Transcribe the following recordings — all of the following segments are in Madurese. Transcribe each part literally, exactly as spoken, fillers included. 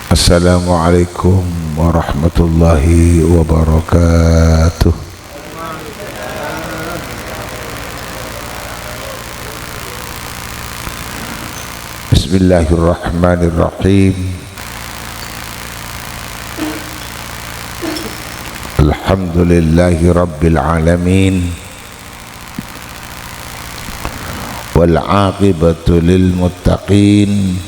Assalamualaikum warahmatullahi wabarakatuh. Bismillahirrahmanirrahim. Alhamdulillahi rabbil alamin. Wal aqibatu lil muttaqin.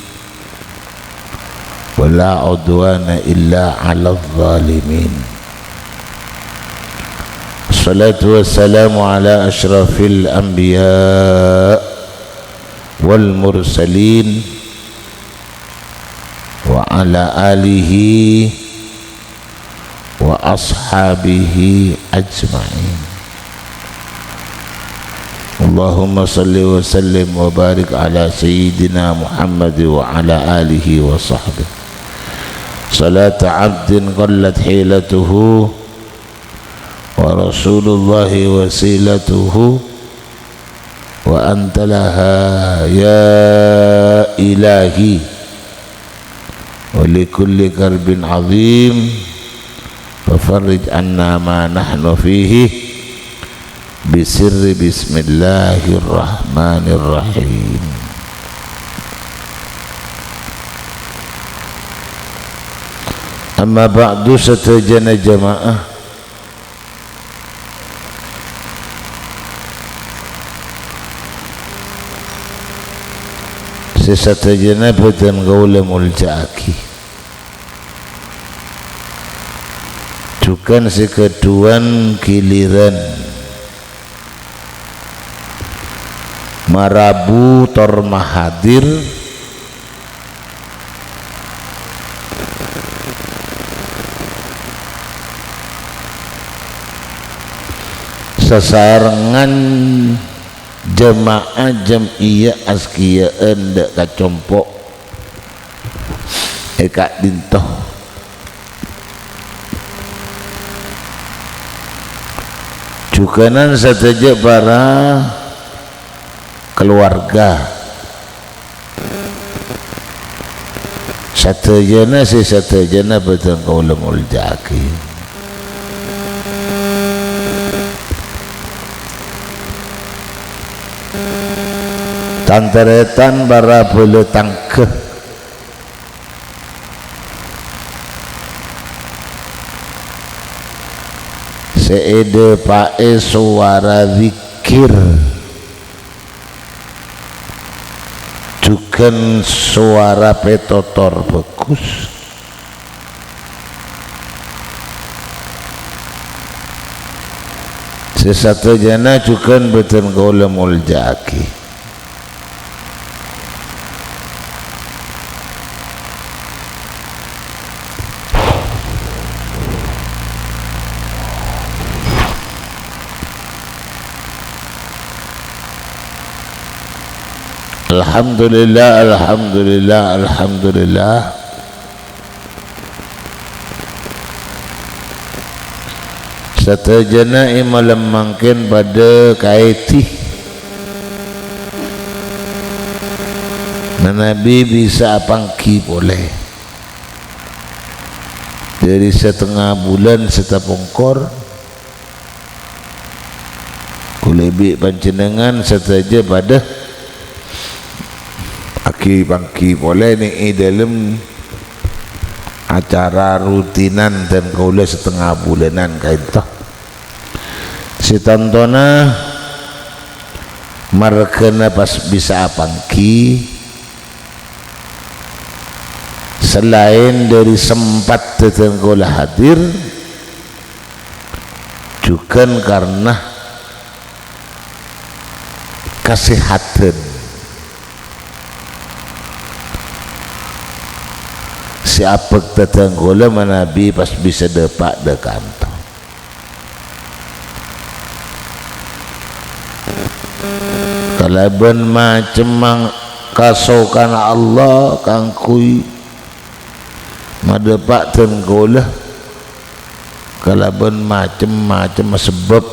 Wa la udwana illa 'alal zalimin. Wassalatu wassalamu ala asyrafil anbiya wal mursalin wa ala alihi wa ashabihi ajma'in. Allahumma shalli wa sallim wa barik ala sayyidina Muhammad wa ala alihi wa sahbihi. Salata abdin qallat hilatuhu wa rasulullahi wasilatuhu wa anta laha ya ilahi. Wa li kulli karbin azim, fa farrij anna ma nahnu fihi, bi sirri bismillahirrahmanirrahim. Amma ba'du, sadhâjâna jamaah. Sè sadhâjâna bhâdhân kaulâ molja'aghi. Jhughân sè kaduwân ghilirân marabu tor mahadir. Sasarengan jemaah jam'iyah Azkiya'an dâ' ka compo' è ka'dinto. Jhughânan sadhâjâ para kalowarga. Sadhâjâna sè sadhâjâna bhâdhân kaulâ molja'aghi. Tan-tarètan para bhâlâ tangghâ sè èdâpa'è sowara zikir. Jhughân sowara pètotor bhâghus. Sè sadhâjâna jhughân bhâdhân kaulâ molja'aghi. Alhamdulillah, alhamdulillah, alhamdulillah. Sadhâjâna è malem mangkèn padâ kaèdhi manabi bisa apangghi polè. Dâri satengnga bulân sè tapongkor, kaulâ bi' panjhennengngan sadhâjâ padâ aghi-pangghi polè nè' è dâlem acara rutinan dân kaulâ satengnga bulânan kaènto. Sè tantona marghâna pas bisa apangghi, salaèn dâri sempat dân kaulâ hadir, jhughân karna kasèhadhân sè abhâkta dân kaulâ manabi pas bisa dâpa' dâ' kanto. Kalabân macemma kasokanna Allah kaangghuy madâpa' dân kaulâ kalabân macem-macemma sabâb.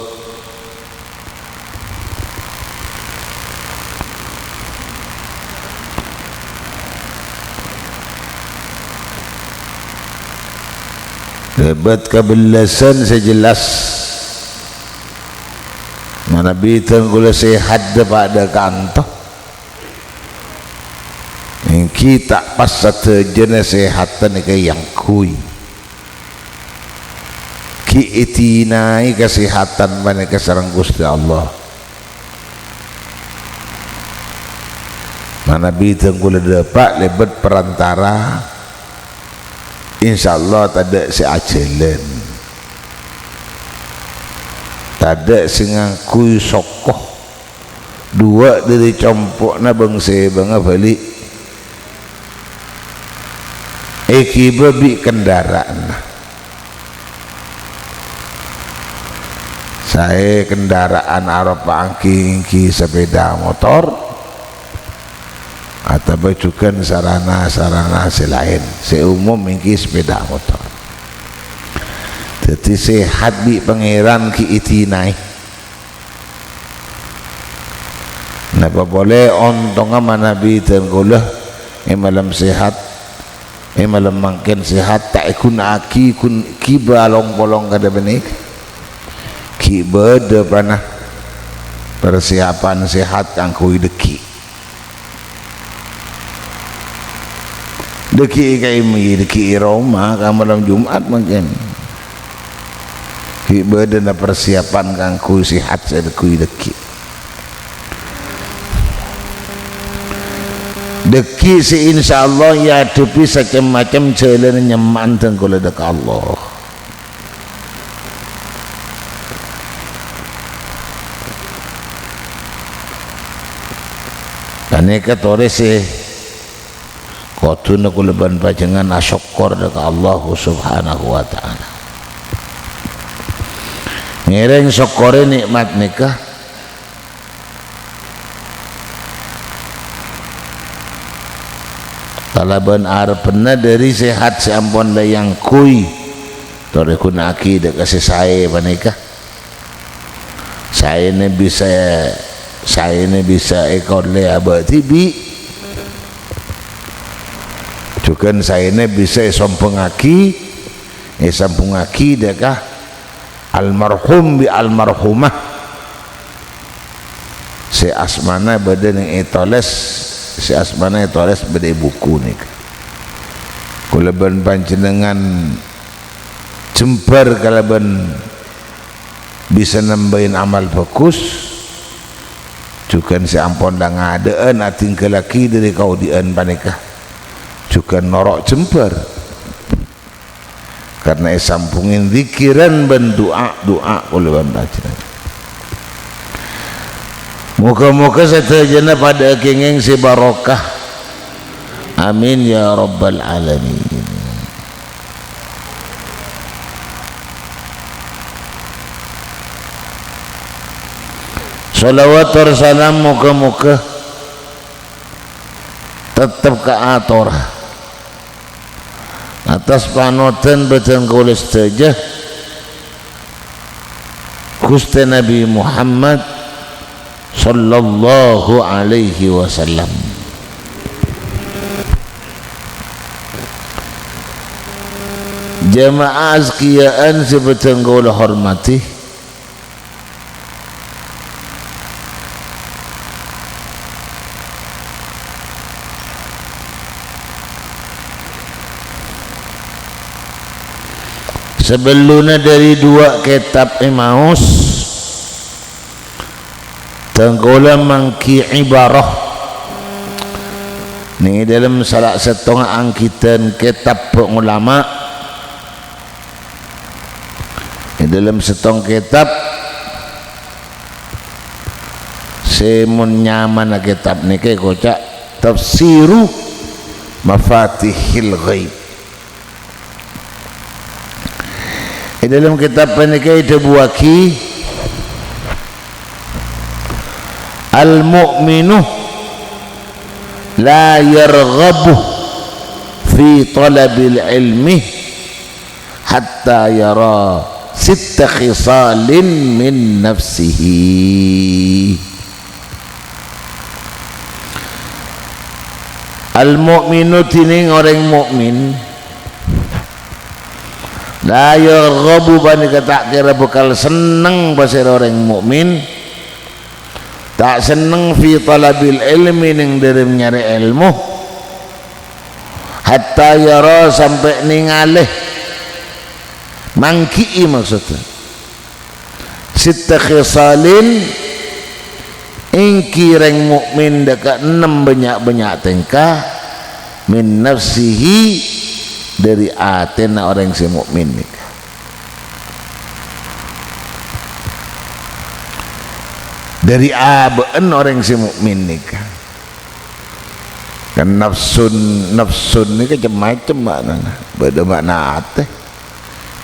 Lèbât kabellasân sè jelas. Manabi dhân kaulâ sehat dâpa' dâ' kanto, èngghi ta' pas sadhâjâna sehatta nèka èangghuy. Ghi' èdinaè kasehatan panèka sareng Ghustè Allah. Manabi dhân kaulâ dâpa' lèbât perantara, insyaallah tadâ' sè ajhâlân. Tadâ' sè ngangghuy soko. Duwâ' dâri compo'na bâng-sèbângnga bâli' èghibâ bi' kendara'anna. Saè kendara'an aropa èngghi, èngghi sepeda motor, otabâ jhughân sarana-sarana sè laèn, sè umum èngghi sepeda motor. Dhâddhi, sehat bi' Pangèran ghi' èdinaè. Napa polè ontongnga manabi dhân kaulâ è malem sehat, è malem mangkèn sehat, ta' èghuna'aghi ghun-, ghibâ long-polong kadhâ' panèka. Ghi' bâdâ pana persiapan sehat kaangghuy dâggi'. Dâggi' è K M I, dâggi' è roma, ka malem Jum'at mangkèn. Ghi' bâdâna persiapan kaangghuy sehat sè dâggi'-dâggi'. Dâggi' sè insyaallah èadhebbhi sacem-macem jhâlân nyemma'an dhân kaulâ dâ' ka Allah. Panèka torè sè kodhuna kaulâ bân panjhennengngan asokkor dâ' ka Allah Subhanahu wa Ta'ala. Ngèrèng sokkorè nè'mat nèka, kalabân arebbhânna dâri sehat sè ampon la èangghuy, torè ghuna'aghi dâ' ka sè saè panèka. Saèna bisa, saèna bisa èkaollè abâ' dhibi'. Jhughân saèna bisa èsombhângaghi, èsambhungngaghi dâ' ka almarhum bi' almarhumah. Sè asmana bâdâ nèng ètolès, sè asmana ètolès bâdâ è buku nèka. Kaulâ bân panjhennengngan jembhâr kalabân bisa nambâi amal bhâghus, jhughân sè ampon la ngadâ'ân adhingghâllaghi dâri kaodi'ân panèka, jhughân noro' jembhâr. Karna èsambhungè dhikiran bân du'a-du'a kaulâ bân panjhennengngan. Moghâ-moghâ sadhâjâna padâ'â kèngèng sè barokah. Amin ya rabbal alamin. Shalawat tor salam moghâ-moghâ tettep kaatora. Attas panodhân bhâdhân kaulâ sadhâjâ, Ghustè Nabbhi Muhammad sallallahu alaihi wasallam. Jamaah azkiya'an sè bhâdhân kaulâ hormadhi, sabellunna dâri duwâ' kètab Emmaus, dhân kaulâ mangghi ibarah nèng è dâlem sala sèttongnga anggidhân kètab bân ulama. È dâlem sèttong kètab sè mon nyamana kètab nèka èkoca' Tafsiru Mafatihil Ghaib. È dâlem kètab panèka èdhâbuwaghi, "Al-mu'minu la yarghabu fi talabil ilmi hatta yara sitta khisalin min nafsihi." Al-mu'minu, dhinèng orèng mukmin, La yarghabu, panèka ta' kèra bhâkal senneng pasèra orèng mukmin. Ta' senneng fi talabil ilmi, neng dâlem nyarè èlmo. Hatta yara, sampè' nèngalè. Manggi'i maksodda. Sitta khisalin, ènggi rèng mukmin dâ' ka'ennem bânnya'-bânnya' tèngka, min nafsihi, dâri atèna orèng sè mukmin nèka. Dâri abâ'na orèng sè mukmin nèka. Kan nafsun, nafsun nèka cem-macem ma'nana. Bâdâ ma'na atè,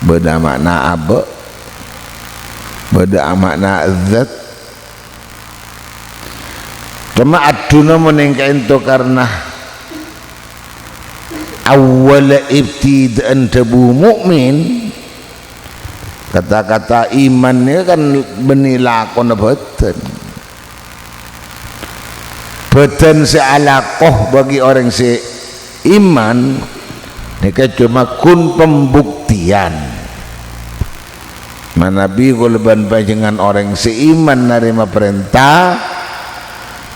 bâdâ ma'na abâ', bâdâ ma'na zat. Coma adduna mon èngka'ènto karna awwala ibtida'an dhâbu mukmin. Kata-kata iman nèka kan bânnè lakona bhâdhân. Bhâdhân sè alako bagi orèng sè iman nèka coma ghun pembuktian. Manabi kaulâ bân panjhennengngan orèng sè iman narèma parènta,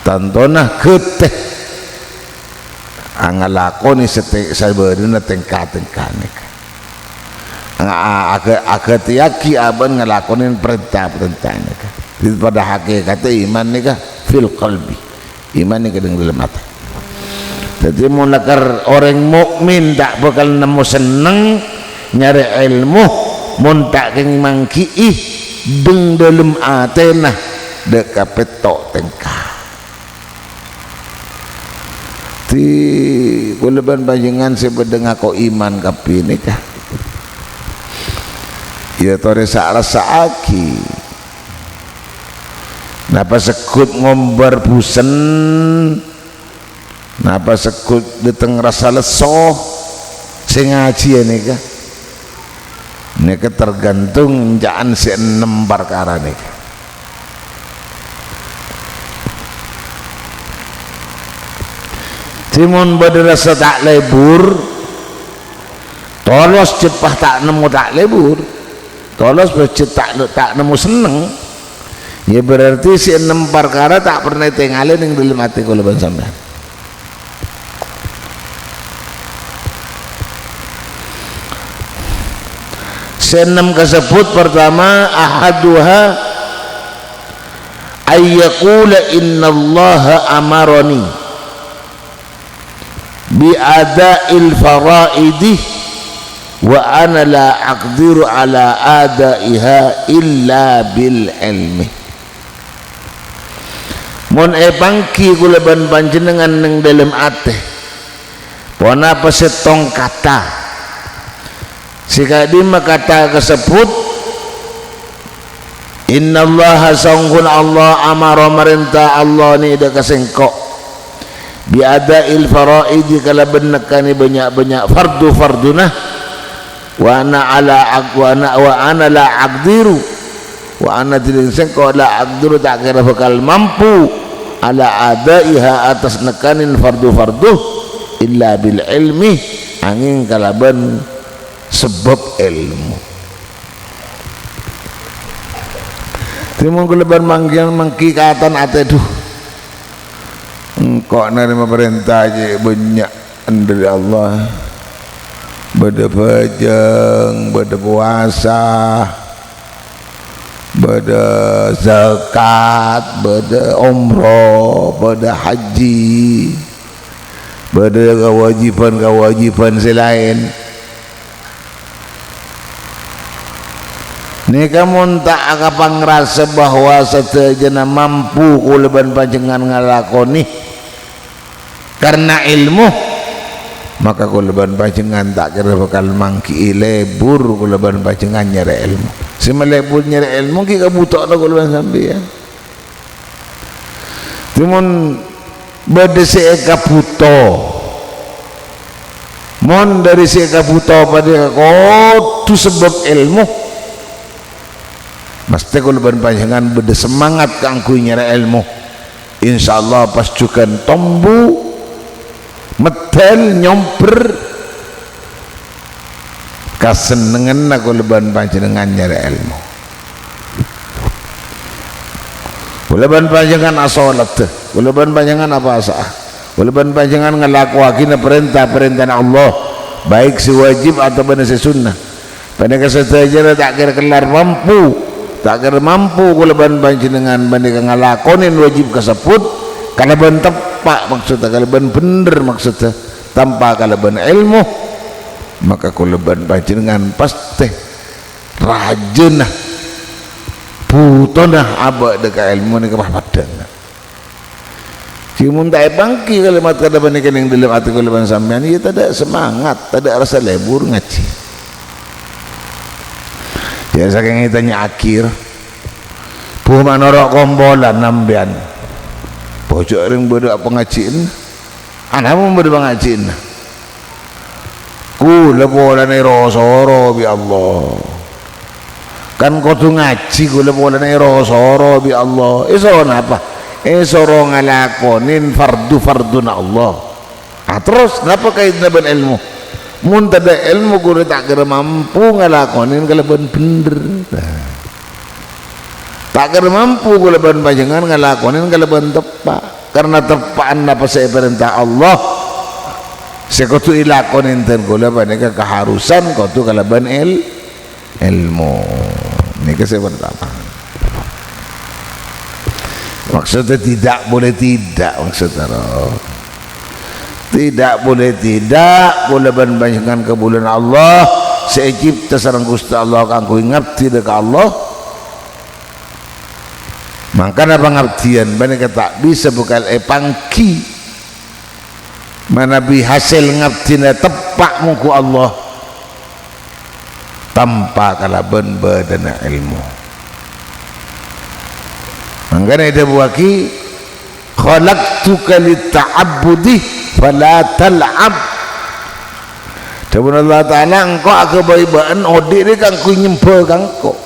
tantona ghâtè angalakonè sate-, sabârâna tèngka-tèngka nèka. Nga-, aga-, aghâtèyaghi abâ'na ngalakonè parènta-parènta nèka. Jadi, padâ hakèkatta iman nèka fil qalbi. Iman nèka neng dâlem atè. Jadi, mon lakar orèng mukmin ta' bhâkal nemmo senneng nyarè èlmo, mon ta' kèng manggi'i neng dâlem atèna dâ' kapètto' tèngka. Di kaulâ bân panjhennengngan sè padâ ngako iman kabbhi nèka, ya torè sa'-, rassa'aghi. Napa segghut ngombâr bhusen? Napa segghut dâteng rassa lesso sè ngajhiyâ nèka? Nèka tergantung ca'an sè ennem parkara nèka. Dhimon bâdâ rassa ta' lebur, tolos ceppa ta' nemmo ta' lebur, tolos bâjâ ta', ta' nemmo senneng, ya berarti sè ennem parkara ta' pernah ètèngalè neng dâlem atè kaulâ bân sampèyan. Sè ennem kasebbhut, pertama, ahaduha ayyaqula innallaha amarani bi ada'il faraidi wa ana la aqdiru ala ada'iha illa bil ilmi. Mon èpangghi kaulâ bân panjhennengngan neng dâlem atè, ponapa sèttong kata? Sè ka'dimma kata kasebbhut, "Innallaha, saongghuna Allah, amara, marènta, Allah nèka ka sèngko', bi ada'il faraidi, kalabân nekkanè bânnya'-bânnya' fardu-farduna, wa ana ala aq-, wa ana, wa ana la aqdiru, wa ana, dhinèng sèngko', la aqdiru, ta' kèra bhâkal mampu, ala adaiha, attas nekkanè fardu-fardu, illa bil ilmi, angèng kalabân sabâb èlmo." Dhimon kaulâ bân mangkèn mangkèn katan atè, "Dhu, engko' narèma parènta cè' bânnya' dâri Allah. Bâdâ bhâjâng, bâdâ powasa, bâdâ zakat, bâdâ umroh, bâdâ haji, bâdâ kawâjibhân-kawâjibhân sè laèn." Nèka mon ta' akapangrasa bahwa sadhâjâna mampu kaulâ bân panjhennengngan ngalakonè karna èlmo, maka kaulâ bân panjhennengngan ta' kèra bhâkal manggi'i lebur kaulâ bân panjhennengngan nyarè èlmo. Sè malebur nyarè èlmo ghi' kabhutowanna kaulâ bân sampèyan. Dhimon bâdâ sè èkabhuto. Mon dâri sè èkabhuto panèka kodhu sabâb èlmo, mastè kaulâ bân panjhennengngan bâdâ semangat kaangghuy nyarè èlmo. Insyaallah pas jhughân tombu, medhâl, nyombher, Kasennengnganna kaulâ bân panjhennengngan nyarè èlmo. Kaulâ bân panjhennengngan asolatta, kaulâ bân panjhennengngan apasa'a, kaulâ bân panjhennengngan ngalakowaghina parènta-parèntana Allah, baik sè wajib otabâna sè sunnah. Panèka sadhâjâna ta' kèra kellar mampu, ta' kèra mampu kaulâ bân panjhennengngan panèka ngalakonè wajib kasebbhut kalabân teppa', maksodda kalabân bhendher, maksodda tanpa kalabân èlmo. Maka kaulâ bân panjhennengngan pastè rajâna, bhutona abâ' dâ' ka èlmo nèka pas paddhâng. Jhâ' mon ta' èpangghi kalimat kadhâ' panèka neng dâlem atè kaulâ bân sampèyan, iyâ tadâ' semangat, tadâ' rassa lebur ngajhi. Jhâ' sakèng ètanya'aghi, bu manoro' kompolan sampèyan. Bojhuk rèng bâdâ pangajhiân. Ana mon bâdâ pangajhiân. Kaulâ polana èro-soro bi' Allah. Kan kodhu ngajhi kaulâ polana èro-soro bi' Allah. Èsoro napa? Èsoro ngalakonè fardu-farduna Allah. Ah, terros napa kaèdhânna bân èlmo? Mon tadâ' èlmo kaulâ ta' kèra mampu ngalakonè kalabân bhendher. Nah. Ta' kèra mampu kaulâ bân panjhennengngan ngalakonè kalabân teppa'. Karna teppa'na apa sè èparènta Allah sè kodhu èlakonè dhân kaulâ panèka kaharusan kodhu kalabân èl-, èlmo. Nèka sè partama. Maksudnya tidak boleh tidak, maksudnya, roh. Tidak boleh tidak, kaulâ bân panjhennengngan kabulâna Allah, sè ècèpta sareng Ghustè Allah kaangghuy ngabdi dâ' ka Allah. Mangkana pangabdiyân panèka ta' bisa bhâkal èpangghi manabi hasèl ngabdina teppa' mongghu Allah tanpa kalabân bâdâna èlmo. Mangkana èdhâbuwaghi, "Khalaqtuka litta'abbudi fala tal'ab." Dhâbuna Allah Ta'ala, "Engko' aghâbây bâ'ân odi' rè kaangghuy nyembhâ ka Engko'."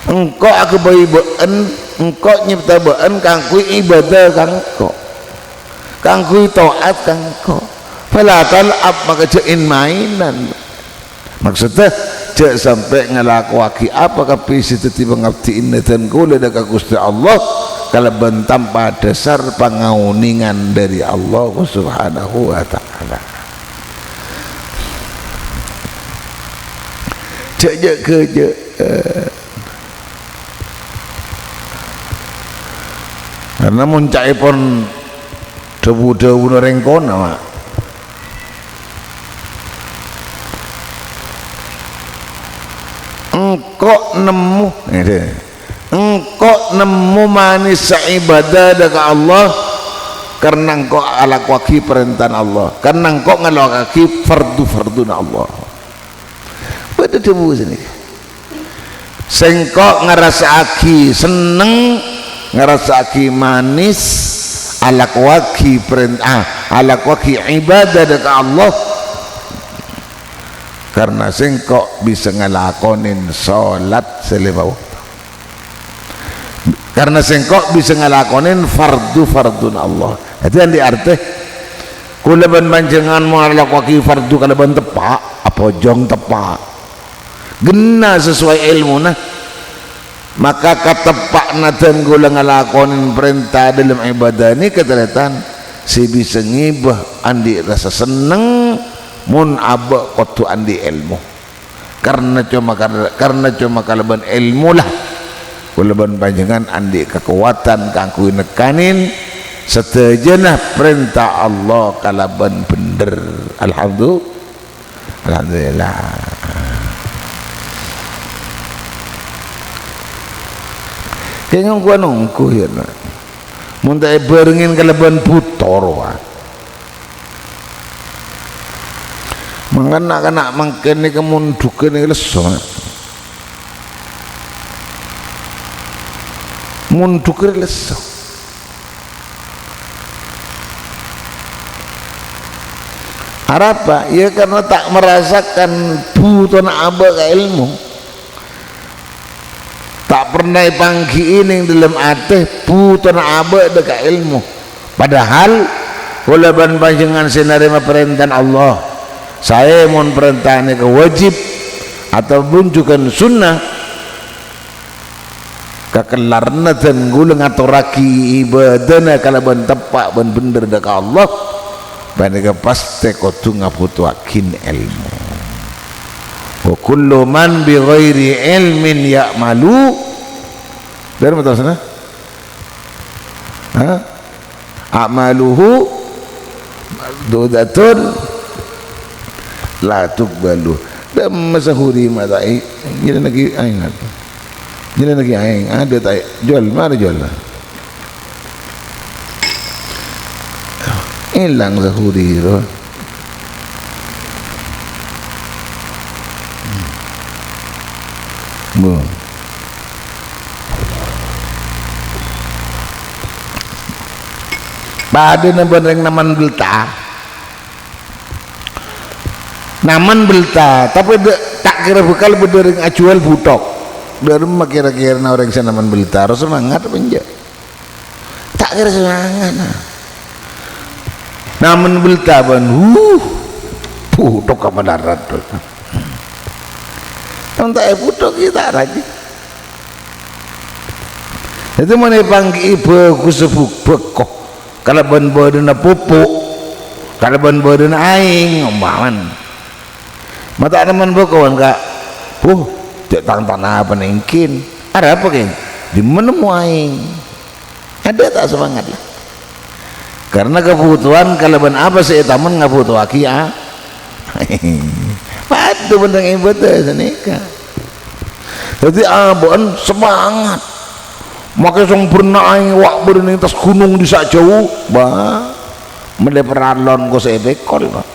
Engko' aghâbây bâ'ân, engko' nyèpta bâ'ân kaangghuy ibâdâ ka engko', kaangghuy to'at ka engko'. Fala tal'ab, maka jhâ' in-mainan. Maksudda, jhâ' sampè' ngalakowaghi apa kabbhi sè dhâddhi pangabdhina dhân kaulâ dâ' ka Ghustè Allah kalabân tanpa dhâsar pangaonèngan dâri Allah Subhanahu wa Ta'ala. Jhâ', jhâ', jhâ'. Karna mon ca'èpon dhâbu-dhâbuna rèng kona, Ma'. Engko' nemmo, ngèdhing. Engko' nemmo manessa ibâdâ dâ' ka Allah, karna engko' alakowaghi parèntana Allah, karna engko' ngalakowaghi fardu-farduna Allah. Bâdâ dhâbu sanèka. Sèngko' ngarassa'aghi senneng, ngarassa'aghi manis, alakowaghi peren-, ah, alakowaghi ibâdâ dâ' ka Allah, karna sèngko' bisa ngalakonè solat sè lèma bâkto. Karna sèngko' bisa ngalakonè fardu-farduna Allah. Dhâddhi, andi' artè, kaulâ bân panjhennengngan mon alakowaghi fardu kalabân teppa', apojhung teppa'. Ghenna' sesuai èlmona. Maka kateppa'na dhân kaulâ ngalakonè parènta dâlem ibâdâ nèka, tarètan, sè bisa ngèbâ andi' rassa senneng mon abâ' kodhu andi' èlmo. Karna coma kar-, karna coma kalabân èlmo la kaulâ bân panjhennengngan andi' kakowadhân kaangghuy nekkanè sadhâjâna parènta Allah kalabân bhendher. Alhamdu-, Alhamdulillah. Kèng ongghu-ongghu, yâ, na. Mon ta' èbhârengngè kalabân bhuto rowa. Mangkana na'-kana' mangkèn nèka mon dhugâ nèka lesso, Ma'. Mon dhugâ lesso. Arapa? Ya, karena ta' merasakan bhutona abâ' ka èlmo. Ta' pernah èpangghi'i neng dâlem atè bhutona abâ' dâ' ka èlmo. Padahal kaulâ bân panjhennengngan sè narèma parèntana Allah, Saè mon parènta nèka wajib otabâ bân jhughân sunnah, kakellarna dân kaulâ ngatorraghi ibâdâna kalabân teppa' bân bhendher dâ' ka Allah, panèka pastè kodhu ngabhutowaghina èlmo. "Wa kullu man bi ghairi ilmin ya'malu." Bhender maos, nah? Ha? "A'maluhu mardudatun la tuqbalu." Dâ' emma Sahuri ma' ta' è-, jhâlânnaghi aèng. Jhâlânnaghi aèng. Ada ta' è-, jhuwâl, mara jhuwâl. Èlang Sahuri, rowa. Bu. Padâna bân rèng naman bellâ. Naman bellâ, tapè dâ-, ta' kèra bhâkal bâdâ rèng ajhuwâl bhuthok. Dâ' remma kèra-kèrana orèng sè naman bellâ, rowa semangat apa enjâ'? Ta' kèra semangat, nah. Naman bellâ bân, huh, bhuthok ka malarat. Mon ta' èbhuthok, iyâ ta' rajin. Dhâddhi, mon èpangghi'i bhâghussa bu-, bhâko kalabân bâdâna pupuk, kalabân bâdâna aèng, ompamana. Ma' ta' naman bhâko, wan, Ka'. Huh, cè' tang tana apa nèngkin. Arapa, Kèng? Dimma nemmo aèng? Ada ta' semangat, la? Karena kabhutowan kalabân apa sè ètamen ngabhutowaghi, a? Padâ bân rèng ibâdâ sanèka. Dhâddhi abâ'na semangat. Makè sombherna aèng wa' bâdâna è attas ghunong dissa' jhâu. Bâh, mellè paralon ko sè èpèkol, Pak.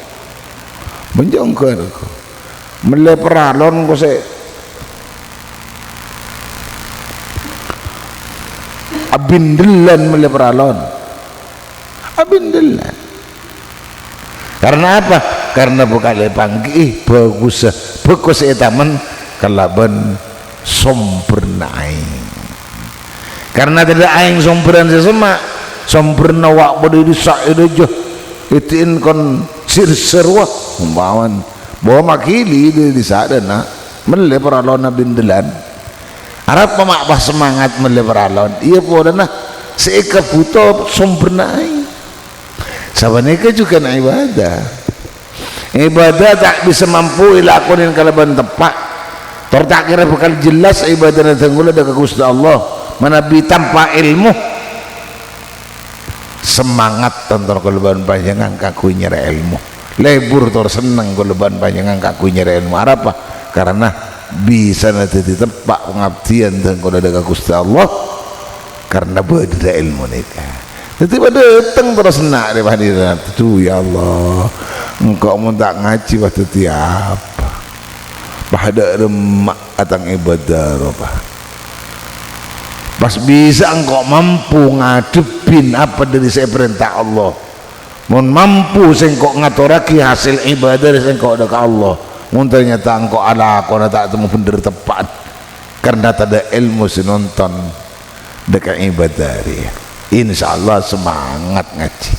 Bânjâ' ongghâ ko. Mellè paralon ko sè abindellan mellè paralon. Abindellan. Karena apa? Karena bhâkal èpangghi'i bhâghussa, bhâko sè ètamen kalabân sombherna aèng. Karena tadâ' aèng sombherran sè semma', sombherna wa' bâdâ è dissa' è dâjâ, èti'in kon sirsa rowa, ompamana. Bâh, maghili dâri dissa' dâ' enna', mellè paralonna bindellan. Arapa ma' pas semangat mellè paralon? Iyâ polana sè èkabhuto sombherna aèng. Sapanèka jhughân ibadah. Ibadah ta' bisa mampu èlakonè kalabân teppa'. Tor ta' kèra bhâkal jelas ibadahna dhân kaulâ dâ' ka Ghustè Allah manabi tanpa èlmo. Semangat tor kaulâ bân panjhennengngan kaangghuy nyarè èlmo. Lebur tor senneng kaulâ bân panjhennengngan kaangghuy nyarè èlmo. Arapa? Karana bisana dhâddhi teppa' pangabdiyân dhân kaulâ dâ' ka Ghustè Allah karana bâdâna èlmo nèka. Dhâddhi padâ dâteng terros enna' rè panèra. Adhu, ya Allah, engko' mon ta' ngajhi, pas dhâddhi apa? Pas dâ' remma' atang ibadah, rowa. Pas bisa engko' mampu ngadhebbhi apa dâri sè èparènta Allah. Mon mampu sèngko' ngatorraghi hasèl ibadah sèngko' dâ' ka Allah, mon ternyata engko' alakona ta' temmo bhendher teppa', karna tadâ' èlmo sè nonton dâ' ka ibadah rèya, insyaallah semangat ngajhi,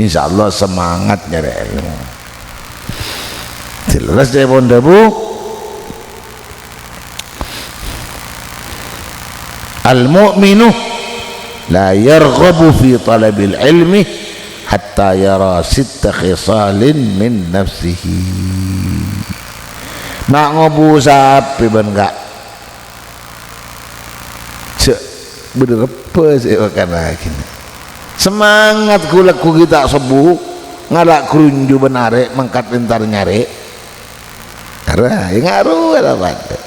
insyaallah semangat nyarè èlmo. Jelas, ca'èpon dhâbu, "Al-mu'minu la yarghabu fi talabil ilmi hatta yara sitta khisalin min nafsihi." Ma' ngobu sapè bân ka'? Jhâ' bâdâ rebbhâ sè èpakanaghi. Semangat ghu-lagghu ghi' ta' sobbhu, ngala' grunju bân arè' mangkat entar nyarè'. Ara, enga' rowa la padâ.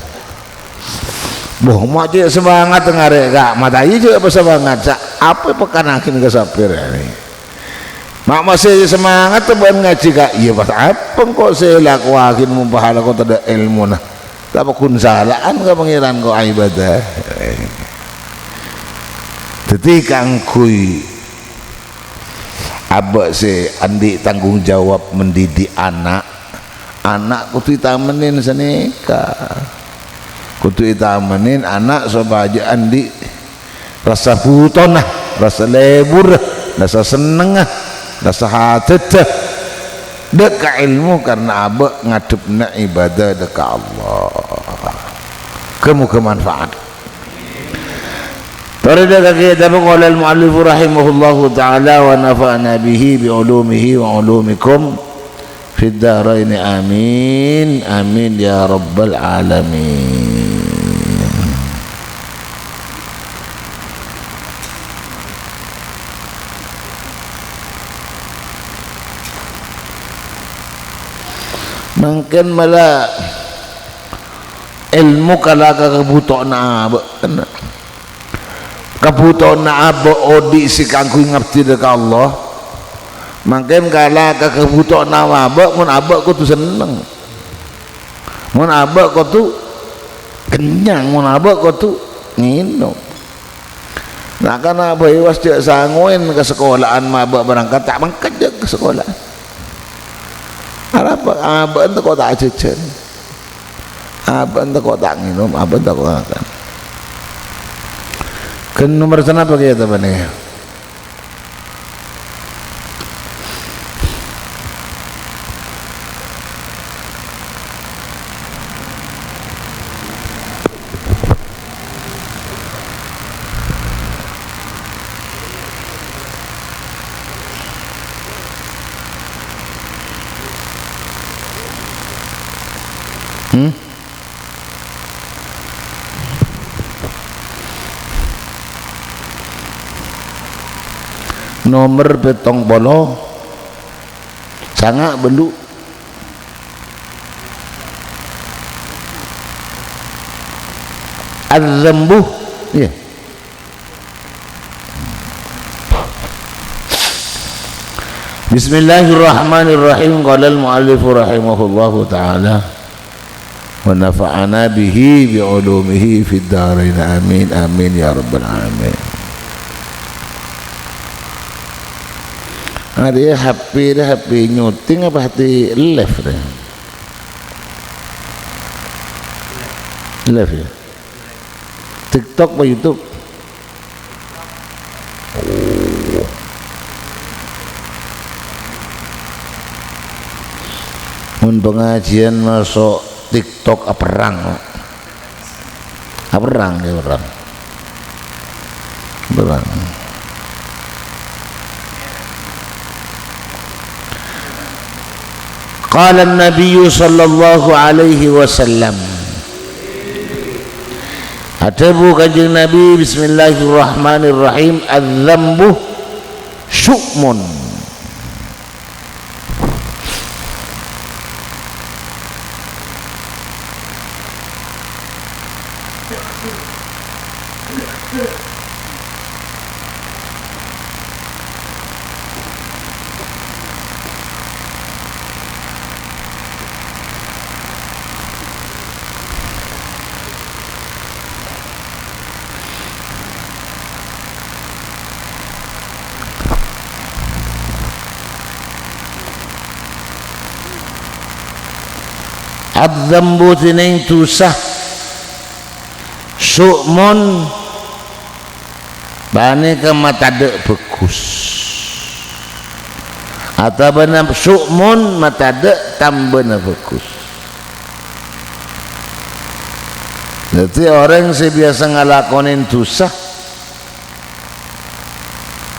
Bâh, ma' cè' semangat ngarè' ka', ma' ta' iyâ jhâ' apa semangat, sa-, apa èpakanaghi ka sapè rèya? Ma' masè semangat bân ngajhi ka', iyâ pas apa engko' sè èlakowaghi mon pahala ko' tadâ' èlmona? Ta' paggun sala'an ka Pangèran ko' ibadah. Dhâddhi kaangghuy abâ' sè andi' tanggung jawab mendidik ana', ana' kodhu ètamenin sanèka. Kodhu ètamenin ana' sopajâ andi' rassa bhutona, rassa lebbhurrâ, rassa sennengnga, rassa hadâddhâ. Dâ' ka èlmo karna abâ' ngadhebbhâ ibadah dâ' ka Allah. Ghâ-mogâ manfaat. Torè dâ' ka kitab qala al-mu'allifu rahimahullahu ta'ala wa nafa'ana bihi bi ulumihi wa ulumikum fid daraini amin. Amin ya rabbal alamin. Mangkèn mala èlmo kala ka kabhutowanna abâ', kan? Kabhutowanna abâ' odi' sè kaangghuy ngabdi dâ' ka Allah. Mangkèn kala ka kabhutowanna abâ', mon abâ' kodhu senneng. Mon abâ' kodhu kennyang, mon abâ' kodhu ngènom. Na'-kana' bhâi pas jhâ' sangoèn ka sakola'an ma' abâ' berangkat, ta' mangkat jhâ' ka sakola'an. Arapa? Abâ'na tako' ta' ajhâjhân. Abâ'na tako' ta' ngènom, abâ'na tako' ngakan. Ghân nomer sanapa kèya ta' panèka? Hmm? Nomer pèttong polo sanga' bâllu'. Adz-dzambu. Iyâ. Bismillahirrahmanirrahim. Qala al-mu'allifu rahimahullahu ta'ala. Wa nafa'ana bihi bi ulumihi fid darain. Amin, amin, ya rabbal alamin. Arèya H P rè, H P nyuting apa H P live rè? Live, ya? TikTok apa YouTube? Oh. Mon pangajiân maso' TikTok aperrang. Aperrang, ya, aperrang. Aperrang. Qala an-Nabiyyu sallallahu alaihi wasallam. Adhâbu Kanjeng Nabi, bismillahirrahmanirrahim, "Adz-dzambu syu'mun." Adz-dzambu, dhinèng dhusa, syu'mun, panèka matadâ' bhâghus. Otabâna syu'mun matadâ' tambâna bhâghus. Dhâddhi, orèng sè biyasa ngalakonè dhusa,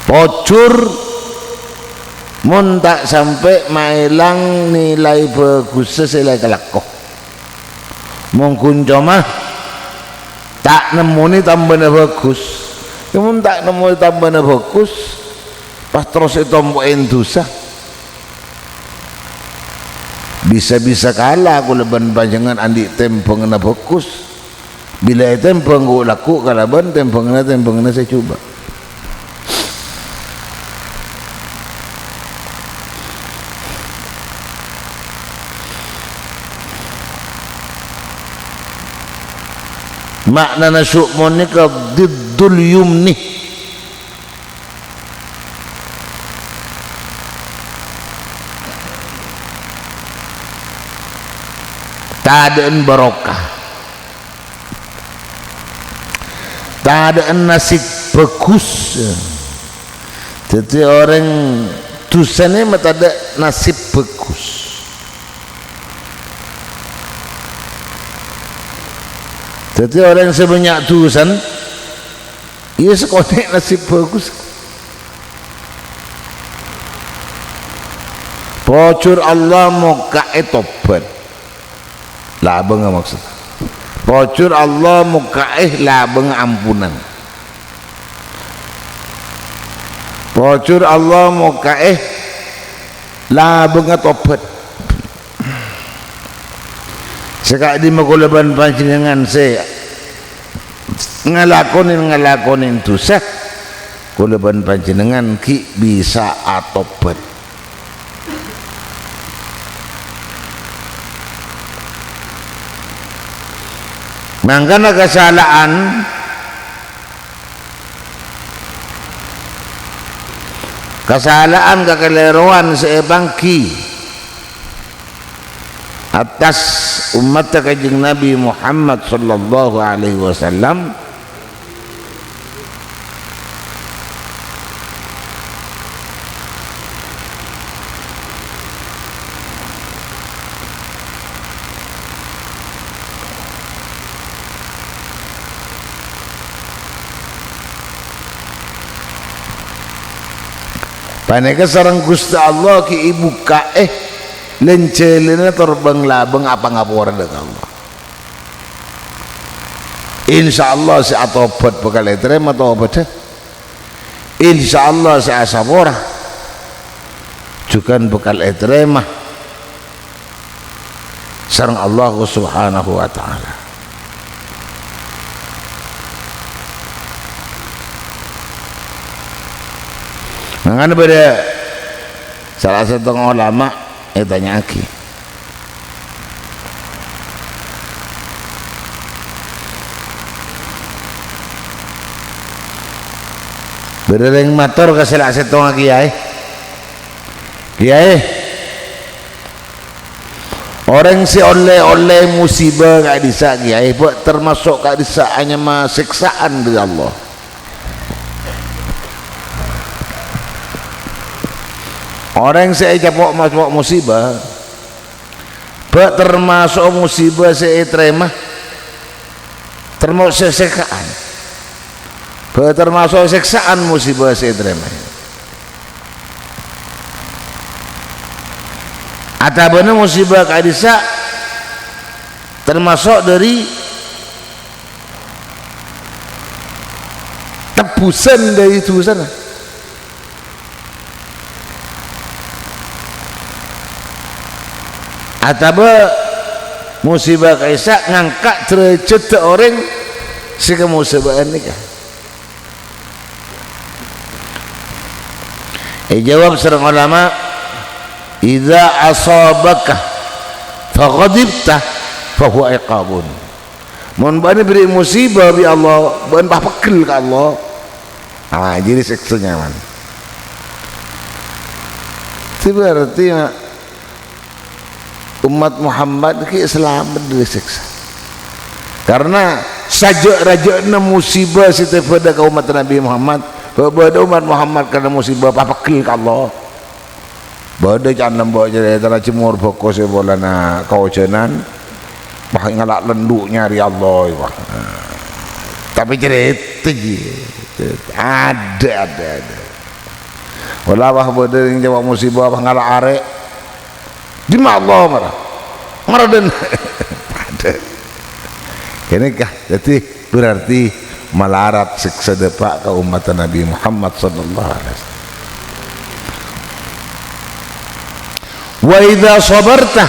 pojhur, mon ta' sampè' maèlang nilai bhâghussa sè la èkalako. Mon ghun coma ta' nemmonè tambâna bhâghus. Mon ta' nemmonè tambâna bhâghus, pas terros ètompo'è dhusa. Bisa-bisa kala kaulâ bân panjhennengngan andi' tèmbhânganna bhâghus. Bilâ ètèmbhâng ghu'-lagghu' kalabân tèmbhânganna-tèmbhânganna sè jhubâ'. Ma'nana syu'mun nèka diddul yumni. Tadâ'ân barokah. Tadâ'ân nasib bhâghus. Dhâddhi orèng dhusa nè matadâ' nasib bhâghus. Dhâddhi orèng sè bânnya' dhusana, iyâ sakonè' nasib bhâghus. Pojhur Allah mokka'è tobat. Labângnga maksod. Pojhur Allah mokka'è labângnga ampunan. Pojhur Allah mokka'è labângnga tobat. Sè ka'dimma kaulâ bân panjhennengngan sè ngalakonè-ngalakonè dhusa, kaulâ bân panjhennengngan ghi' bisa atobat. Mangkana kasala'an, kasala'an, kakalèrowan sè èpangghi attas ommatta Kanjeng Nabi Muhammad sallallahu alaihi wasallam, panèka sareng Ghustè Allah ghi' èbukka'è lân-jhâlânna tor bâng-labâng apangapora dhâ' Allah. Insyaallah sè atobat bhâkal ètarèma tobaddhâ. Insyaallah sè asapora jhughân bhâkal ètarèma sareng Allah Subhanahu wa Ta'ala. Mangkana bâdâ sala sèttong olama ètanya'aghi. Bâdâ rèng mator ka sala sèttongnga kèyaè, "Kèyaè, orèng sè ollè-ollè musibâ ka'dhissa', kèyaè, bâ' termaso' ka'dhissa' anyama sèksaan dhâri Allah." Orèng sè ècapo' maso' musibâ, bâ' termaso' musibâ sè ètarèma, termaso' sè sèksaan. Bâ' termaso' sèksaan musibâ sè ètarèma. Otabâna musibâ ka'dhissa' termaso' dhâri tebbhusan dhâri dhusana. Otabâ musibâ ka'dhissa' ngangka' dârâjhâddhâ orèng sè kamusibâ'ân nèka. Èjâwâb sareng olama, "Idza asabaka faghadibta fahuwa iqabun." Mon bâ'na èberri' musibâ bi' Allah, bâ'na pas peggel ka Allah. Ah, jârèya sèksa nyamana. Itu berarti, ma-, ommat Muhammad ghi' salamet dhâri sèksa. Karna sajâ'-rajâ'na musibâ sè tèbâdhâ ka ommat Nabbhi Muhammad, bâ-, bâdâ ommat Muhammad kènè musibâ, pas peggel ka Allah. Bâdâ can embu' carètana jemor bhâko sè polana kaojhânan, pas ngala' lendhu' nyarè Allah, wah. Tapè carèta, jiyâ. Adâ, adâ, adâ. Ola, wah, bâdâ rèng capa' musibâ, pas ngala' arè'. Dimma Allah mara? Mara dân-, adâ. Kènè ka, dhâddhi berarti malarat sèksa dâpa' ka ommatta Nabbhi Muhammad sallallahu alaihi wasallam. "Wa idza sabarta,"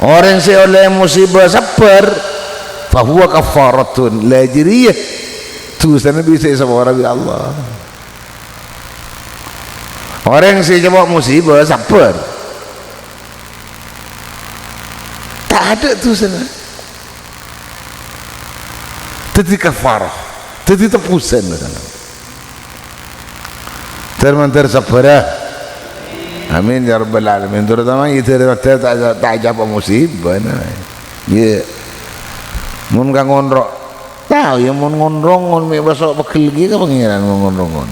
orèng sè ollè musibâ sabbhâr, "fahuwa kaffaratun," la jârèya dhusana bisa èsapora bi' Allah. Orèng sè capa' musibâ sabbhâr, ta' adâ' dhusana. Dhâddhi kafarah, dhâddhi tebbhusan. Dhâr-mandhâr sabbhârâ. Amin ya rabbal alamin. Terutama iyâ dhâr-mandhâr ta', ta' capa' musibâ, nah. Iyâ. Mon ka ngonro', tao iyâ mon ngonrongon mè' maso' peggel ghi' ka Pangèran mon ngonrongon.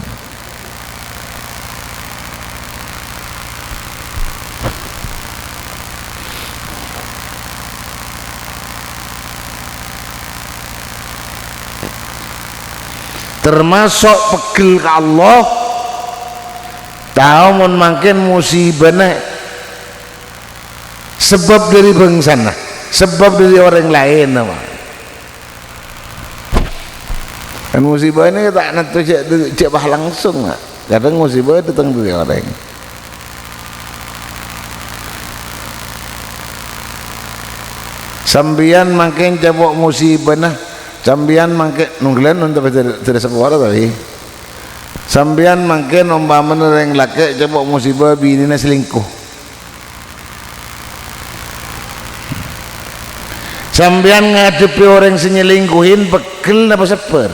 Termasok peggel ka Allah, tao mon mangkèn musibana sabâb dâri bhângsana, sabâb dâri orèng laèn, apa. Kan musibah ini ta' nanto jhâ', jhâ' pas langsung, Pak. Kadhâng musibah dâteng dâri orèng. Sampèyan mangkèn capo' musibana, sampèyan mangkèn, nongghâlân nonton dâri, dâri sapora, tapè sampèyan mangkèn ompamana rèng lakè' capo' musibah binèna selingkuh. Sampèyan ngadhebbhi orèng sè nyelingkuhin, peggel napa sabbhâr?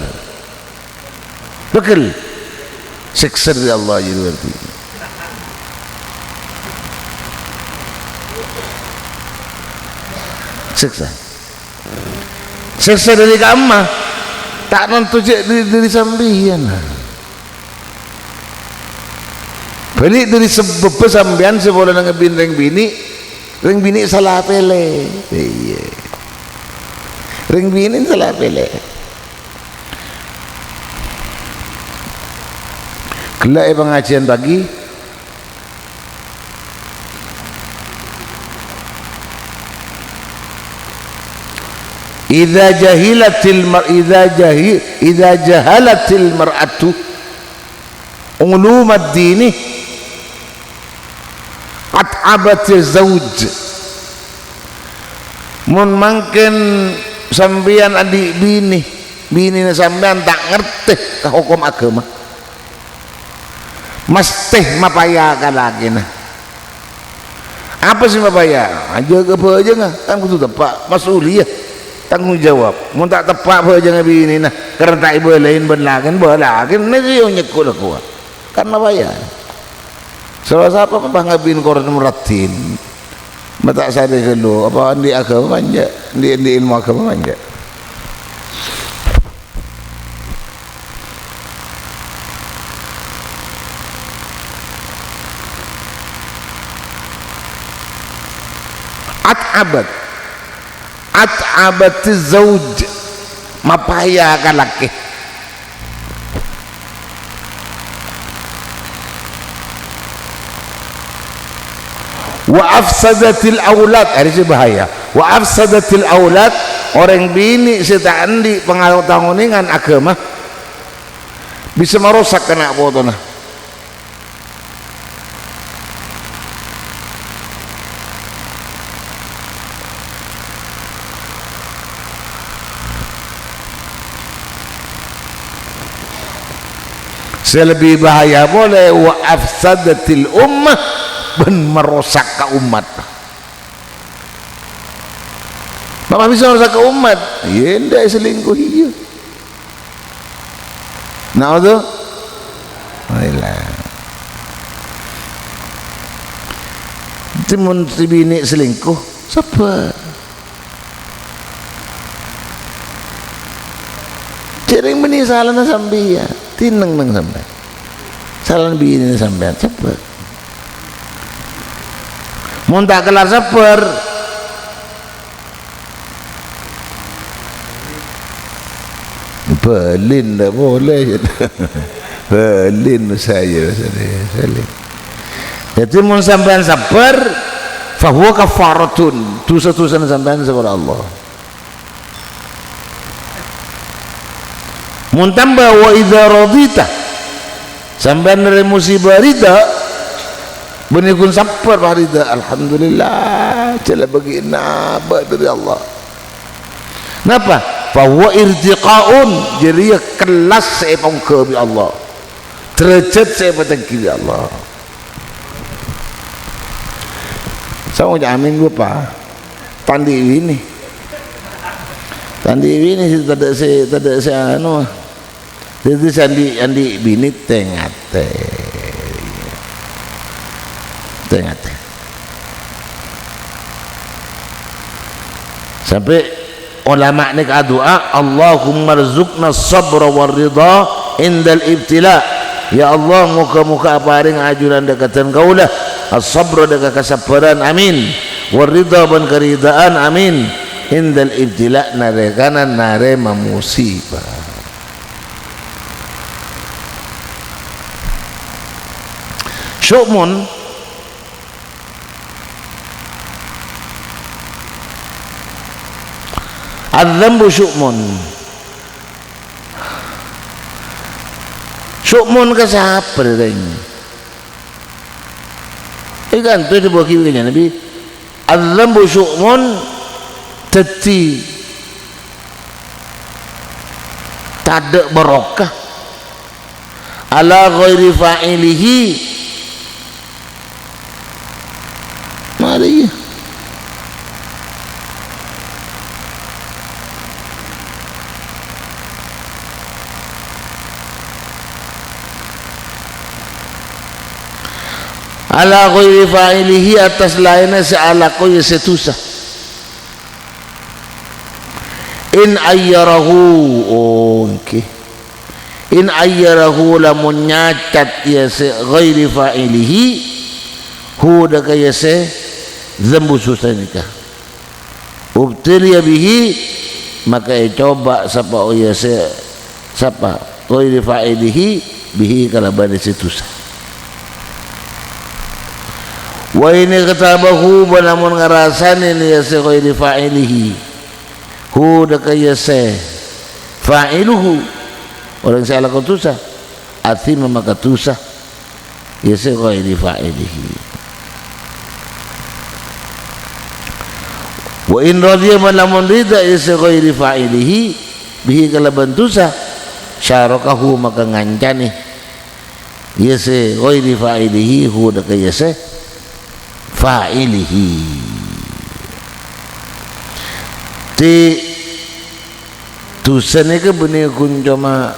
Peggel. Sèksa dâri Allah jârèya berarti. Sèksa. Sèksa dâri ka'imma. Ta' nanto jhâ' dâri, dâri sampèyan. Bâli' dâri sabâbbhâ sampèyan sè polana ngabin rèng binè', rèng binè' sala pèlè. Iyâ. Rèng binè' sala pèlè. Ghellâ' è pangajiyân pagi, "Idza jahilatil mar-, idza jahi-, idza jahalatil mar'atu ulumad dini at'abatiz zauj." Mon mangkèn sampèyan andi' binè, binèna sampèyan ta' ngartè ka hokom aghâma, mastè mapaya ka lakèna. Apa sè mapaya? Ajâgâ bhâjângnga, kan kodhu teppa', mas'uliyah, tanggung jawab. Mon ta' teppa' bhâjângnga binèna, karna ta' èbâlâi bân lakèna, bâ lakèna sè nyekko' lakowa. Kan mapaya. Sapa-sapa pas ngabin korang muraddin. Ma' ta' sarè ghâllu, apa andi' aghâma apa enjâ'? Andi', andi' ilmu aghâma apa enjâ'? At'abat. At'abatiz zauj. Mapaya ka lakè. Wa afsadatil aulad, arèya sè bahaya. Wa afsadatil aulad, orèng binè' sè ta' andi' pangal-, pangonèngan aghâma bisa marosak ana' potona. Sè lebbi bahaya polè, wa afsadatil ummah, bân marosak ka ommat. Napa bisa marosak ka ommat? Iyâ, endâ' èselingkuhi, iyâ. Napa to? Ayolah. Dhâddhi mon sè binè' selingkuh, sabbhâr. Jhâ' rèng bânnè salana sampèyan, tènèng neng sampèyan. Salana binèna sampèyan, sabbhâr. Mon ta' kellar sabbhâr, bâlin ta' polè. Bâlin saya, saya, bâlin. Dhâddhi, mon sampèyan sabbhâr, fahuwa kaffaratun, dhusa-dhusana sampèyan èsapora Allah. Mon tamba, wa idza radita, sampèyan narèma musibah rida, bânnè ghun sabbhâr, pas rida, alhamdulillah, jhâ' la bâgiyânna bâ' dâri Allah. Napa? Fa huwa irtiqaun, jârèya kellas sè èpaongghâ bi' Allah, dârâjhât sè èpatèngghi bi' Allah. Sapa ngoca' amin, Bapak? Ta' andi' binè. Ta' andi' binè sè tadâ' sè, tadâ' sè anu. Dhâddhi sè andi', andi' binè tè-ngatè. Tè-ngatè. Sampè' Ulama nèka adu'a, "Allahummarzuqna sabra war ridha indal ibtila." Ya Allah, moga-moga aparèng ajunan dhâ', ka dân kaulâ, as-sabra dhâ', ka kasabbhârân, amin. War ridha, bân karidhâ'ân, amin. Indal ibtila, narèkana narèma musibah. Syu'mun. Adz-dzanbu syu'mun. Syu'mun ka sapa, rèng? Èkanto èdhâbuwaghi bi' Kanjeng Nabi, "Adz-dzanbu syu'mun," dhâddhi tadâ' barokah. "Ala ghairi fa'ilihi." Mara iyâ. "Ala ghairi fa'ilihi," attas laènna sè alako iyâ sè dhusa. "In ayyarahu," oh, èngghi. "In ayyarahu," lamon nyacat iyâ sè ghairi fa'ilihi, hu, dâ' ka iyâ sè dzanbu dhusa nèka. "Ubtuliya bihi," maka ècoba sapa iyâ sè, sapa, ghairi fa'ilihi, bihi, kalabân sè dhusa. "Wa in ightabahu," bân lamon ngarasanè iyâ sè ghairi fa'ilihi, hu, dâ' ka iyâ sè fa'iluhu, orèng sè alako dhusa, "athima," maka dhusa. Iyâ sè ghairi fa'ilihi. "Wa in radhiya," bân lamon ridha iyâ sè ghairi fa'ilihi, bihi, kalabân dhusa, "syarakahu," maka ngancanè iyâ sè ghairi fa'ilihi, hu, dâ' ka iyâ sè fa'ilihi. Dhâddhi, dhusa nèka bânnè ghun coma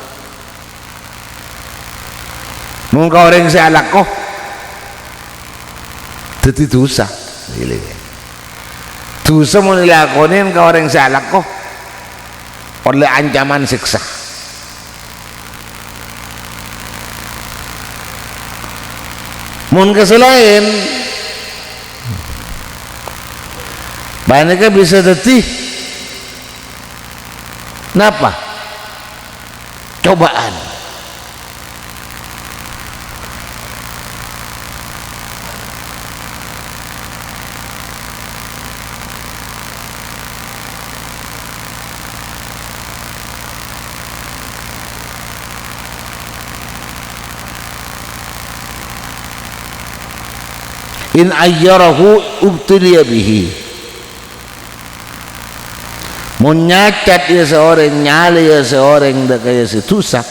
Mon ka orèng sè alako, dhâddhi dhusa. Dhusa mon èlakonè ka orèng sè alako, ollè ancaman sèksa. Mon ka sè laèn, panèka bisa dhâddhi napa? Cobâ'ân. In ayyarahu ubtuliya bihi. Mon nyacat iyâ sè orèng, nyalè iyâ sè orèng, dâ' ka iyâ sè dhusa.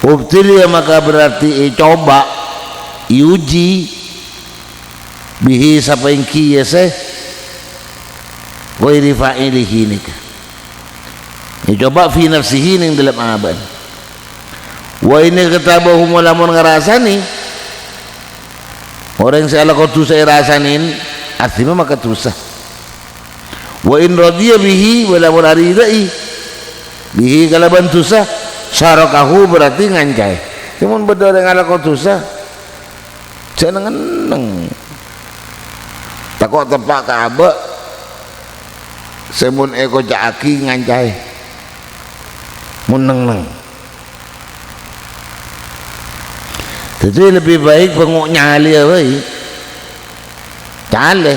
Ubtuliya maka berarti ècoba, èuji, bihi sapanèka iyâ sè ghairi fa'ilihi nèka. Ècoba fi nafsihi neng dâlem abâ'na. Wa in ightabahu, mon lamon ngarasanè, orèng sè alako dhusa èrasanè, athima maka dhusa. Wa in radhiya bihi, bân lamon aridhâi, bihi kalabân dhusa, syarakahu, berarti ngancaè. Coma bâdâ orèng alako dhusa, jhâ' neng-enneng. Tako' teppa' ka abâ' sè mon èkoca'aghi ngancaè. Mon neng-enneng. Dhâddhi lebbi baik bângo' nyalèya bhâi. Calè.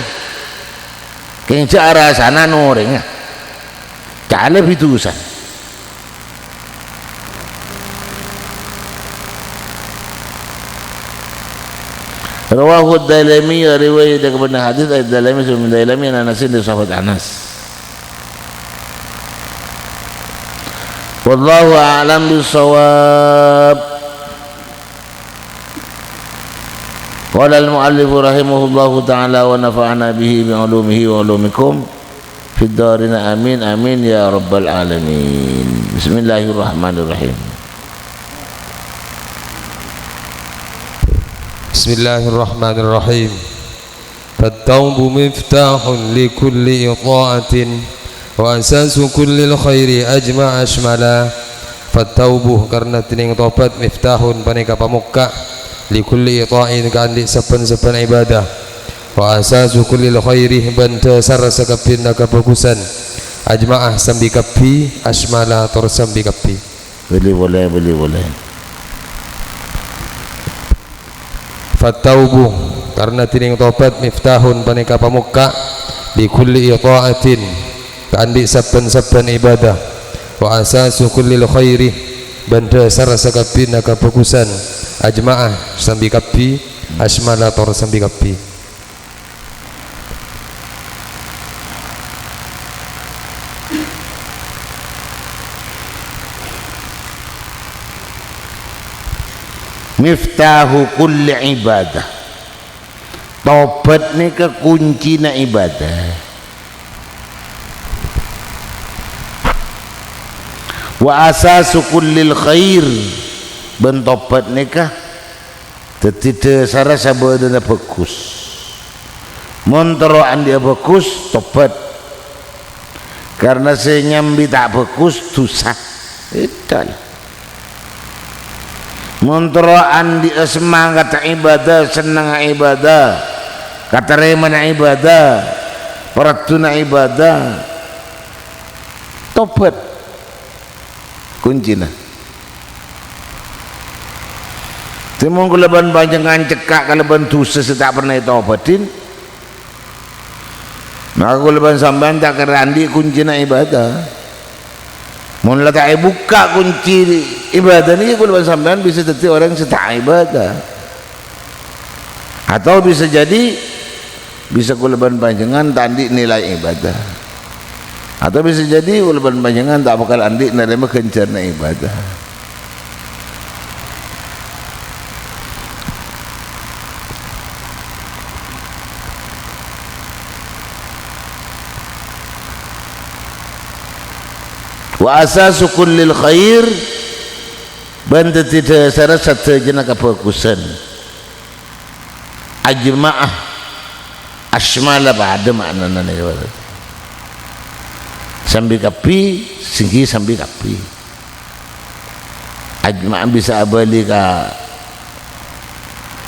Kèng jhâ' arasana orèngnga. Calè bidusana. Rawahu Ad-Dailami, riwayat dâ' kabbhi hadis Ad-Dailami, Sulaim Ad-Dailami, an Anasin, dâri sahabat Anas. Wallahu a'lam bissawab. Qala al-mu'allifu rahimahullahu ta'ala wa nafa'ana bihi bi ulumihi wa ulumikum fid darain, amin, amin, ya rabbal alamin. Bismillahirrahmanirrahim. Bismillahirrahmanirrahim. Fattaubu miftahun li kulli ita'atin, wa asasu kullil khairi ajma'a asymala. Fattaubu, karna dhinèng tobat, miftahun, panèka pamokka', li kulli ita'in, kaanḍi' sabbhân-sabbhân ibadah, wa asasu kullil khairi, bân dhâsar sakabbhiyânna kabhâghusân, ajma'a, sambi kabbhi, asymala, tor sambi kabbhi. Bâli polè, bâli polè. At-taubu, karna dhinèng tobat, miftahun, panèka pamokka', li kulli tha'atin, kaanḍi' sabbhân-sabbhân ibadah, wa asasu kullil khairi, bân dhâsar sakabbhiyânna kabhâghusân, ajma'a, sambi kabbhi, asmala, tor sambi kabbhi. Miftahu kulli ibadah. Tobat nèka kuncina ibadah. Wa asasu kullil khair, bân tobat nèka dhâddhi dhâsarra sabâdâna bhâghus. Mon terro anḍi'â bhâghus, tobat. Karna sè nyambi ta' bhâghus, dhusa. Èdhâl. Mon terro anḍi'â semangat ibadah, sennengnga ibadah, katarèmana ibadah, paraddhuna ibadah, tobat kuncina. Dhâddhi mon kaulâ bân panjhennengngan cekka' kalabân dhusa sè ta' pernah ètobâdhin, maka kaulâ bân sampèyan ta' kèra anḍi' kuncina ibadah. Mon la ta' èbukka' kunci ibadah nèka, kaulâ bân sampèyan bisa dhâddhi orèng sè ta' ibadah. Atau bisa jadi, bisa kaulâ bân panjhennengngan ta' anḍi' nilai ibadah. Atau bisa jadi kaulâ bân panjhennengngan ta' bhâkal anḍi' narèma ghânjhârânna ibadah. Wa asasu kullil khair, bân dhâddhi dhâsarra sadhâjâna kabhâghusân. Ajma'a, asmala, padâ ma'nana nèka. Sambi kabbhi, sènggi sambi kabbhi. Ajma'a bisa abâli ka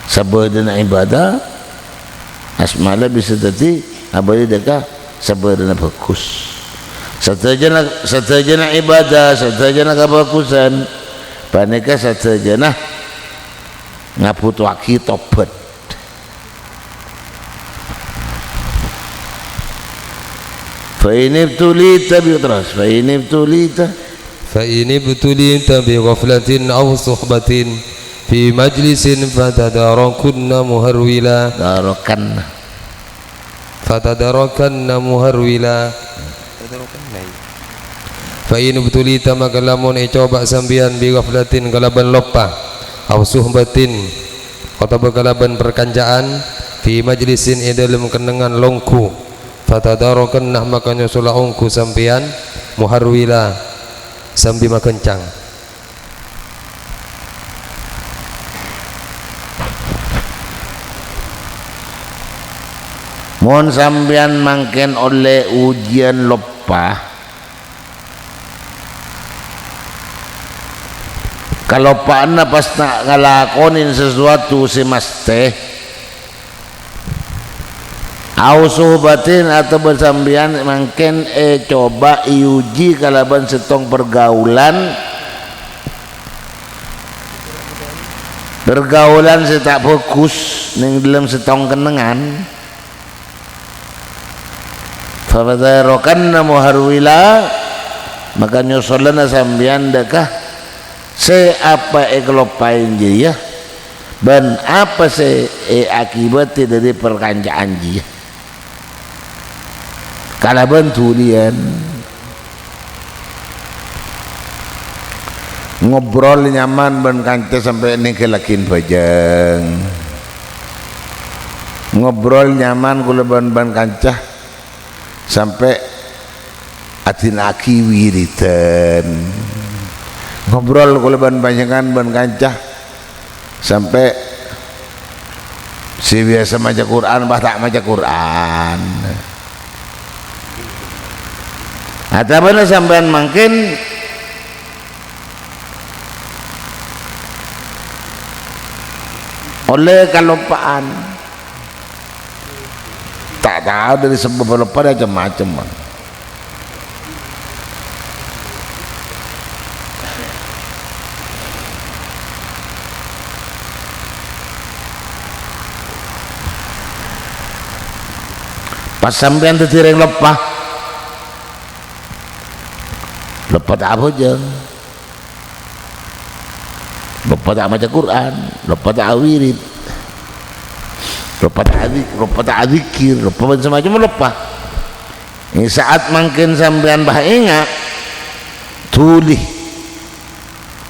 sabâdâna ibadah, asmala bisa dhâddhi abâli dhâ' ka sabâdâna bhâghus. Sadhâjâna, sadhâjâna ibadah, sadhâjâna kabhâghusân, panèka sadhâjâna ngabhutoaghi tobat. Fa in ibtulita bi-, terros, fa in ibtulita. Fa in ibtulita bi ghaflatin aw suhbatin fi majlisin fatadarakanna muharwila. Darakanna. Fatadarakanna muharwila. Fa in ibtulita, maka lamon ècoba sampèyan bi ghaflatin kalabân loppa, aw suhbatin, otabâ kalabân parkanca'an, fi majlisin, è dhâlem kennengngan longghu, fatadarakanna, maka nyosola ongghu sampèyan, muharwila, sambi maghâncang. Mon sampèyan mangkèn ollè ujiân loppa, kaloppa'anna pas ta' ngalakonè sasuwatu sè mastè, au suhbatin, otabâ sampèyan mangkèn ècoba èuji kalabân sèttong pargaulan, pargaulan sè ta' bhâghus neng dhâlem sèttong kennengngan. Fatadarakanna muharwila, maka nyosolana sampèyan dhâ' ka sè apa èkaloppaè jârèya, bân apa sè èakibadhi dhâri parkanca'an jârèya. Kalabân dhuliyân. Ngobrol nyaman bân kanca sampè' nèngghâllaghi bhâjâng. Ngobrol nyaman kaulâ bân, bân kanca sampè' adhina'aghi wiridan. Ngobrol kaulâ bân panjhennengngan bân kanca sampè' sè biyasa maca Qur'an, pas ta' maca Qur'an. Otabâna sampèyan mangkèn ollè kaloppa'an. Ta' tao dhâri sabâb loppa cem-macem. Pas sampèyan dhâddhi orèng loppa, loppa ta' abhâjâng, loppa ta' maca Qur'an, loppa ta' awirid, loppa ta' adik-, loppa ta' adzikir, loppa bân samacemma loppa. È sa'at mangkèn sampèyan bâ' enga', dhuli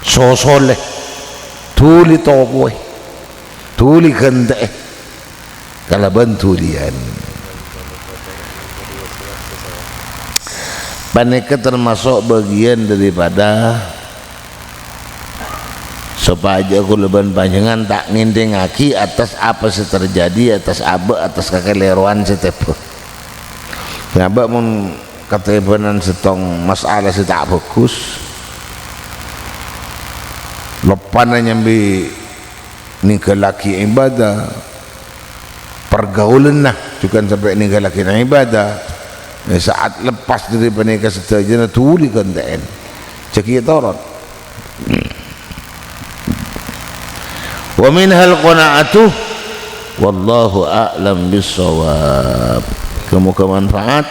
sosolè, dhuli topowè, dhuli ghântè'è kalabân dhuliyân. Panèka tamaso' bâgiyân daripada sopajâ kaulâ bân panjhennengngan ta' ngènḍhingngaghi attas apa sè terjadi, attas abâ', attas kakalèrowan sè tèbâ. Nyabâ' mon katèbânan sèttong masalah sè ta' bhâghus, loppana nyambi nèngghâllaghi ibadah, pergaulanna jhughân sampè' nèngghâllaghi ibadah. È sa'at lepas dhâri panèka sadhâjâna dhuli ghântè'è. Jhâ' ghi' toron. Wa minhal qana'atu. Wallahu a'lam bissawab. Moghâ-moghâ manfaat.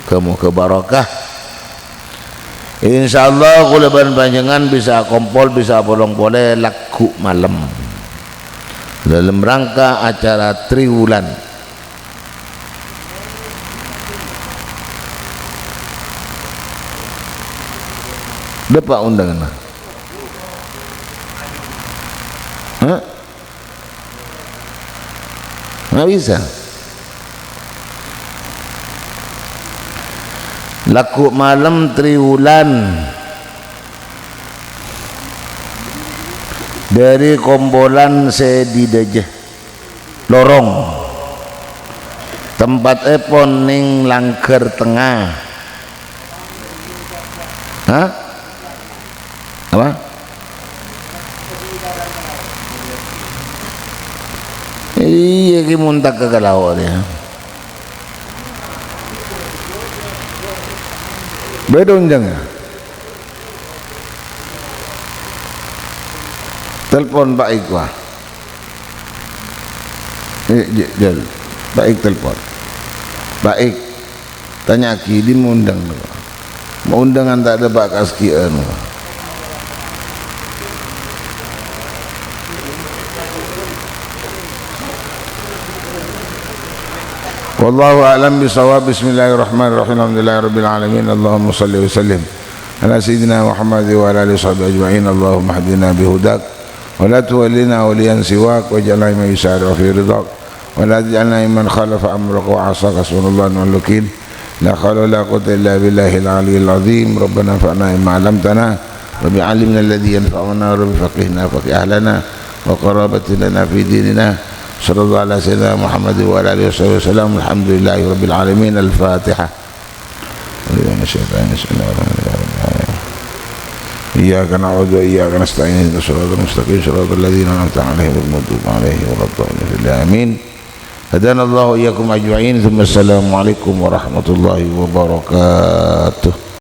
Moghâ-moghâ barokah. Insyaallah, kaulâ bân panjhennengngan bisa akompol, bisa apolong polè lagghu' malem. Dâlem rangka acara triwulan. Dâpa' ondhânganna? Hah? Nggak bisa. Lagghu' malem triwulan dâri kompolan sè è dâjâ lorong. Tempatèpon nèng langghâr tengnga. Hah? Apa? Iyâ, ghi' montak ka lao' rèya. Bâdâ onjhângnga. Telpon Pak Iqbal. Eh, J-, Jal. Pak Iqbal telpon. Pak Iq, tanya'aghi, dimma ondhâng, no? Mondhângan ta' dâpa' ka S G A, no? Wallahu a'lam bishawab. Bismillahirrahmanirrahim. Alhamdulillahirabbil alamin. Allahumma shalli wa sallim ala sayyidina Muhammad wa ala alihi wa sahbihi ajma'in. Allahumma hdina bihudak. ولا تولنا وليا سواك، واجعلنا ممن يسارع في رضاك، ولا تجعلنا ممن خالف أمرك وعصاك. حسبنا الله ونعم الوكيل. لا حول ولا قوة إلا بالله العلي العظيم. ربنا انفعنا بما علمتنا، رب علمنا الذي ينفعنا، رب فقهنا وفقه أهلنا وقرابة لنا في ديننا. صلى الله على سيدنا محمد وعلى آله وصحبه وسلم. الحمد لله رب العالمين. الفاتحة. أعوذ بالله من الشيطان الرجيم. بسم الله الرحمن الرحيم. إياك نعبد وإياك نستعين. اهدنا الصراط المستقيم. صراط الذين أنعمت عليهم غير المغضوب عليهم ولا الضالين. آمين. هدانا الله وإياكم أجمعين. ثم السلام عليكم ورحمة الله وبركاته.